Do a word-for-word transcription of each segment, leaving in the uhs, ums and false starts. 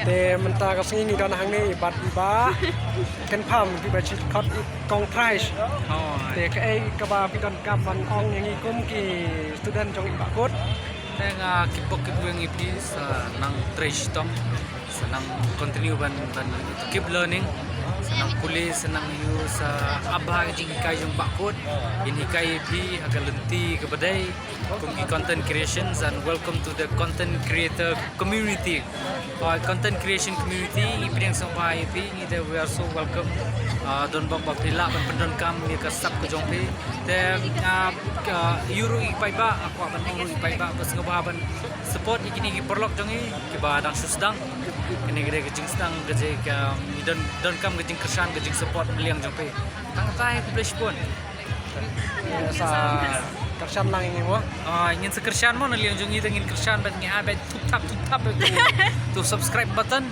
Te mynta ka sngi ngi don hangne bad i Bah Ken Pham, i Bah Chief Khot, i Kong Thrais. Te kaei kaba phi donkam ban ong ïa ngi kum ki student jong i Bah Kut? Te nga kyrpad kyrpad ïa phi sa nang trei shitom, sa nang continue ban, ban keep learning, sa nang pule, sa nang ïoh, sa ap ha ka jinghikai jong Bah Kut, in hikai ïa phi ha ka lynti kaba dei kum ki content creations, and welcome to the content creator community. Uh, content creation community, i pdiang sngewbha ïa phi, ngi te we are so welcome. Uh, don bok ba phi lah ban pyndonkam ïa ka sap ka jong phi. Te, uh, ka, ïa ruh i paidbah, nga kwah ban ong ruh i paidbah ba sngewbha ban support ïa kine ki paralok jong ngi kiba dang shu sdang. Kane ka dei ka jingsdang, ka jing ka, ngi don, donkam ka jingkyrshan, ka jingsupport na liang jong phi. Tang katai, khublei shibun. Sa kyrshan lang ïa ngi mo. Ah, ngin sa kyrshan mo, na liang jong ngi te ngin kyrshan bad ngi ai bad thup thap thup thap bad tu subscribe button.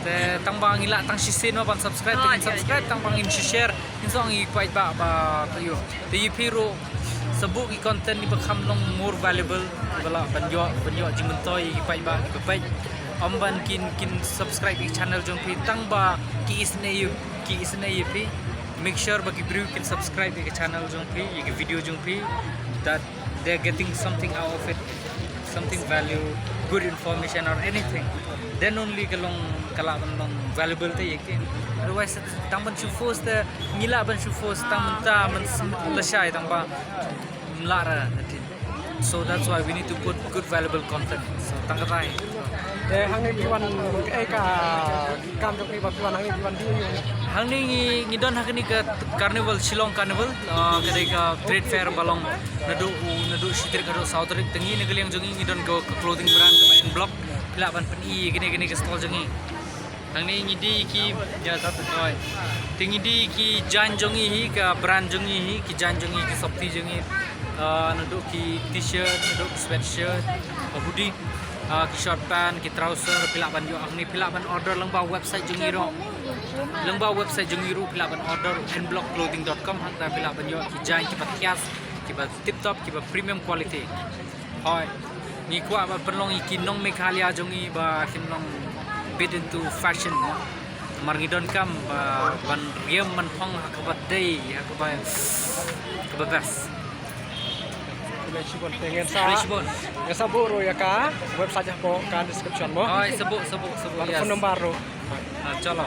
Te tang ba ngi lah tang shisien mo ban subscribe, te ngin subscribe, tang ba ngin share. Ngin sa ong ïa i paidbah ba, ba to ïoh. Te ïa phi ruh sa buh ki content kiba kham long more valuable, kiba lah ban ïoh, ban ïoh jingmyntoi ïa i paidbah kiba peit. Ym ban kin, kin subscribe ïa i channel jong phi tang ba ki isynei ïa, ki isynei ïa phi. Make sure ba ki briew kin subscribe ïa ka channel jong phi, ïa ka video jong phi, that they're getting something out of it, something value, good information or anything. Then only ka long, ka lah ban long valuable te ïa ki. Otherwise tang ban shu force te, ngi lah ban shu force tang mynta, mynta lashai tang ba ym lah re. So that's why we need to put good valuable content. So tang katai. Te hangne phi wan, eh, ka kam jong phi ba phi wan hangne phi wan dih? Hangne ngi, ngi don ha kane ka carnival, Shillong Carnival, ah, ka dei ka trade fair ba long naduh, naduh shi tarik haduh saw tarik. Te ngi na ka liang jong ngi ngi don ka, ka clothing brand kaba En Bloc. Phi lah ban pyni ïa kine, kine ka stall jong ngi. Hangne ngi dih ki, oi. Te ngi dih ki jaiñ jong ngi hi, ka brand jong ngi hi, ki jaiñ jong ngi, ki sopti jong ngi. Ah, naduh ki t-shirt, naduh ki sweatshirt, ka hoodie, ah, ki short pant, ki trouser, phi lah ban ïoh hangne, phi lah ban order lyngba website jong ngi ruh. Lyngba website jong ngi ruh phi lah ban order, en bloc clothing dot com, hangta phi lah ban ïoh ki jaiñ kiba thiah, kiba tip top, kiba premium quality. Hooid. Ngi kwah ban pynlong ïa ki nong Meghalaya jong ngi ba kin long bit into fashion, mo. Namar ngi donkam ba ban riem ban phong ha kaba dei, ha kaba, kaba best. Khublei shibun, te ngin sa, khublei shibun, ngin sa buh ruh ïa ka website hapoh ka description, mo. Hooid, sa buh, sa buh, sa buh. Bad phone number ruh. Ah, chalo.